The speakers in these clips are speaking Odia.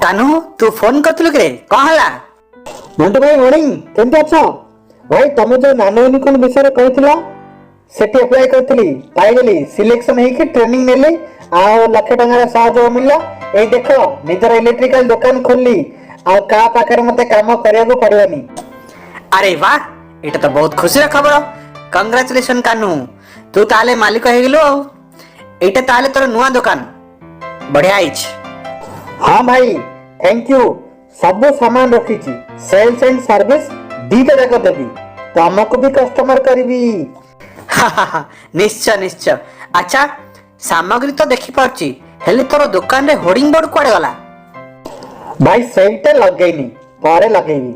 କାହ୍ନୁ, ତୁ ଫୋନ କରିଥିଲୁ କିରେ? କଣ ହେଲା? ମଣ୍ଟୁ ଭାଇ, ମର୍ଣ୍ଣିଂ। କେମିତି ଅଛ ଭାଇ? ତମେ ଯୋଉ ନାନୋ ୟୁନିକର୍ନ ବିଷୟରେ କହିଥିଲ, ସେଠି ଆପ୍ଲାଏ କରିଥିଲି, ପାଇଗଲି। ସିଲେକ୍ସନ ହେଇକି ଟ୍ରେନିଂ ନେଲି ଆଉ ଲକ୍ଷେ ଟଙ୍କାର ସହଯୋଗ ମିଳିଲା। ଏଇ ଦେଖ, ନିଜର ଇଲେକ୍ଟ୍ରିକାଲ ଦୋକାନ ଖୋଲିଲି ଆଉ କାହା ପାଖରେ ମତେ କାମ କରିବାକୁ ପଡିବନି। ଆରେ ବାহ, ଏଇଟା ତ ବହୁତ ଖୁସିର ଖବର। କଂଗ୍ରାଚୁଲେସନ କାହ୍ନୁ, ତୁ ତାହେଲେ ମାଲିକ ହେଇଗଲୁ। ଆଉ ଏଇଟା ତାହେଲେ ତୋର ନୂଆ ଦୋକାନ? ବଢିଆ ହେଇଛି। ହଁ ଭାଇ, thank you. ସବୁ ସାମାନ ରଖିଛି, ସେଲ୍ସ ଆଣ୍ଡ ସର୍ଭିସ ଦିଟା ଯାକ ଦେବି। ତମକୁ ବି କଷ୍ଟମର କରିବି। ନିଶ୍ଚୟ ନିଶ୍ଚୟ। ଆଚ୍ଛା, ସାମଗ୍ରୀ ତ ଦେଖିପାରୁଛି, ହେଲେ ତୋର ଦୋକାନରେ ହୋର୍ଡିଂ ବୋର୍ଡ କୁଆଡେ ଗଲା? ଭାଇ, ସେଇଟା ଲଗେଇନି, ପରେ ଲଗେଇବି।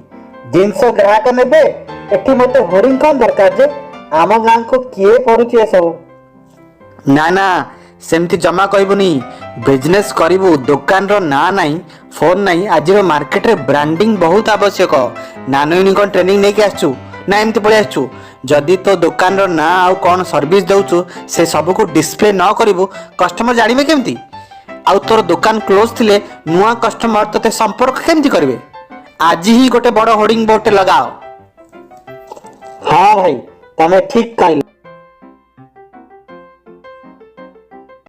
ଜିନିଷ ଗ୍ରାହକ ନେବେ, ଏଠି ମତେ ହୋର୍ଡିଂ କଣ ଦରକାର ଯେ? ଆମ ଗାଁକୁ କିଏ ପଢୁଛି ଏସବୁ? ନା ନା, ସେମିତି ଜମା କହିବୁନି। ବିଜନେସ୍ କରିବୁ, ଦୋକାନର ନାଁ ନାହିଁ, ଫୋନ ନାହିଁ? ଆଜିର ମାର୍କେଟରେ ବ୍ରାଣ୍ଡିଂ ବହୁତ ଆବଶ୍ୟକ। ନାନୋ ୟୁନିକର୍ନ ଟ୍ରେନିଂ ନେଇକି ଆସିଛୁ ନା ଏମିତି ପଳେଇ ଆସିଛୁ? ଯଦି ତୋ ଦୋକାନର ନାଁ ଆଉ କ'ଣ ସର୍ଭିସ୍ ଦେଉଛୁ, ସେ ସବୁକୁ ଡିସପ୍ଲେ ନ କରିବୁ, କଷ୍ଟମର ଜାଣିବେ କେମିତି? ଆଉ ତୋର ଦୋକାନ କ୍ଲୋଜ୍ ଥିଲେ ନୂଆ କଷ୍ଟମର ତୋତେ ସମ୍ପର୍କ କେମିତି କରିବେ? ଆଜି ହିଁ ଗୋଟେ ବଡ଼ ହୋର୍ଡିଂ ବୋର୍ଡଟେ ଲଗାଅ। ହଁ ଭାଇ, ତମେ ଠିକ କହିଲ।